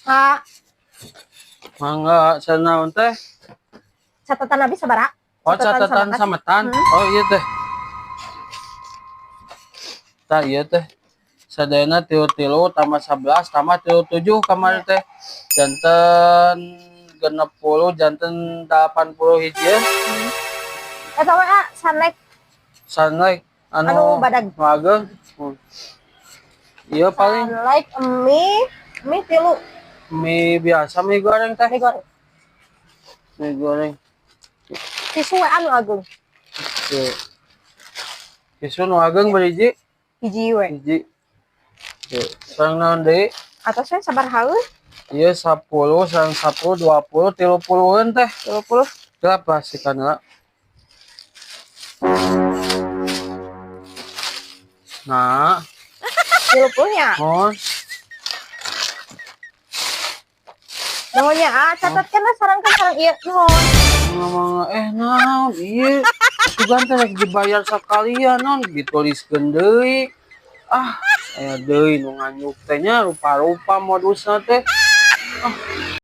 Ah, Mangga sanaon teh? Catatan abi sabaraha? Oh, catatan sametan. Oh, iya teh. Tah, iya teh. Sadayana 33 tambah 11 tambah 37 kamari teh. Janten 60, janten 80 hiji ya. Eta we ah, Sunlight. Sunlight anu, Anu badag. Nu ageng. Iya paling. Sunlight mie mie tilu. Mie biasa, mie goreng teh. Mie goreng. Mie goreng. Tisu we anu ageung. Tuh. Tisu nu ageng berhiji? Hiji we. Hiji. Tuh. Sareng naon deui? Atos we sabarahaeun? Iya, 10 sareng 10 20 30-an teh. 30. Berapa plastikan lah. Nah, 30 nya. Oh, Nuhun nya ah, catatkeun lah sareng kan sareng ieu nuhun. Ngomong naon ieu. Sugan teh rek dibayar sakalian naon dituliskeun deui. Ah, aya deui nu nganyuk teh nya, rupa-rupa modusna teh. Ah.